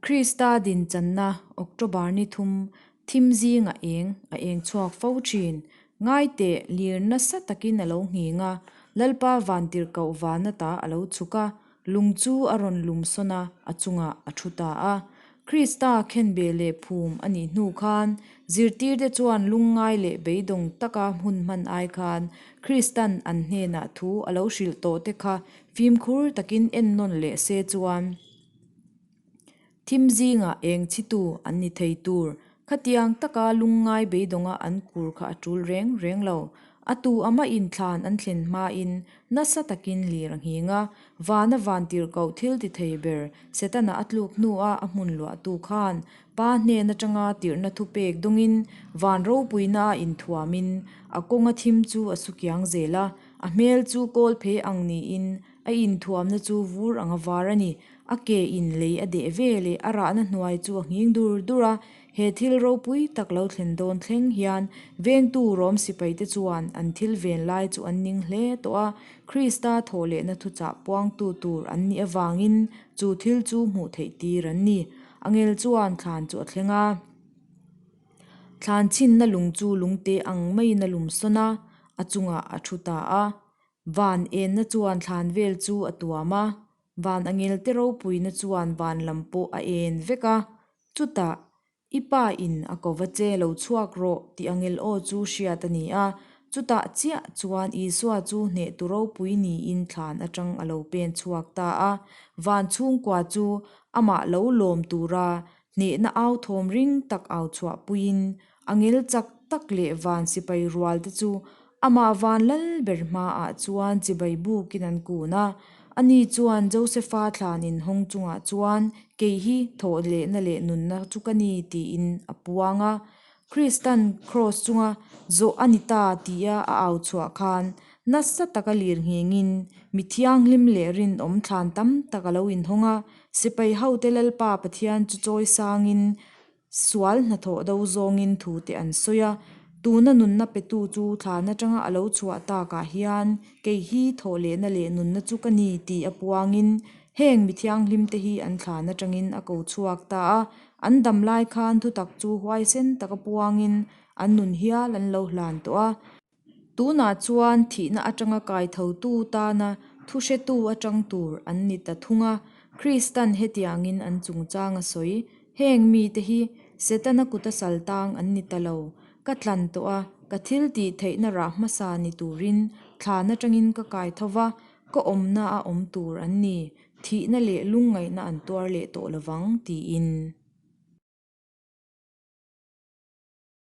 Krista dinchanna October ni thum thim zingah eng a eng chhuak fo thin. Ngai teh lir nasa takin a lo nghing a, Lalpa vantirhkoh vana ta a lo chhuk a, Lung chu a rawn lum sawn a, a chungah a thu ta a. Krista khenbeh leh phum a nih hnu khan zirtirte chuan lungngai leh beidawng taka hmun hman ai khan Kristan an hnenah thu a lo hrilh tawhte kha fimkhur takin ennawn leh se chuan Thim zingah eng chhitu an ni thei tur. Khatiang taka lungngai beidawnga an kur kha a tul reng reng lo. A tu amahin thlan an thlen hmain nasa takin lir a nghing a, vana vantirhkoh thil ti thei ber Setana a tluk hnua a hmun luahtu khan Pa hnen atanga tirhna thupek dawngin van ropuina a inthuamin a kawnga thim chu a sukiang zel a, a hmel chu kawl phei ang niin A inthuamna chu vur anga var a ni. A ke in lei a deh ve leh a rahna hnuai chu a nghing dur dur a. He thil ropui tak lo thlen dawn thleng hian vengtu Rom sipaite chuan an thil ven lai chu an ning hle tawh a. Krista thawhlehna thuchah puangtu tur an nih avangin chu thil chu hmuh theih tir an ni. Angel chuan thlan chu a thleng a. Thlan chhinna lung chu lungte ang maiin a lum sawn a, a chungah a thu ta a. Van enna chuan thlan vel chu a tuam a, van angelte ropuina chuan van lam pawh a en vek a. Chutah, I pa in a ko va che lo chhuak rawh tih angel aw chu hriat a ni a. Chutah chiah chuan Isua chu hnehtu ropui niin thlan atang a lo pen chhuak ta a. Van chhungkua chu amah lo lawm tura hnehna au thawm ring tak au chhuah puiin Angel chak tak leh van sipai rual te chu amah van lal ber hmaah chuan chibai bukin an kun a. Ani chuan Josefa thlan inhawng chungah chuan kei hi thawh lehna leh nunna chu ka ni tiin a puang a. Kristan kraws chunga zawh a ni ta tia a au chhuah khan nasa taka lir nghengin mi thianghlim leh rinawm thlan tam tak a lo inhawng a. Sipai hote Lalpa Pathian chu chawi sangin Sual hnathawh do zawngin thu te an sawi a, tuna nunna petu chu thlan atanga a lo chhuah takah hian kei hi thawhlehna leh nunna chu ka ni tih a puangin heng mi thianghlim te hi an thlan atangin a ko chhuak ta a, an dam lai khan thutak chu huaisen taka puangin an nun hial an lo hlan tawh a. Tunah chuan thihna atanga kaithotu tana thuhretu atang tur an ni ta thung a, Kristan hetiangin an chungchang a sawi. Heng mite hi Setana kuta sal tang an ni ta lo. Ka tlan tawh a, ka thil tih theihna rah hmasa ni turin thlan atangin ka kai tho va, ka awmna a awm tur an ni. Thihna leh lungngaihna an tuar leh tawh lovang, tiin.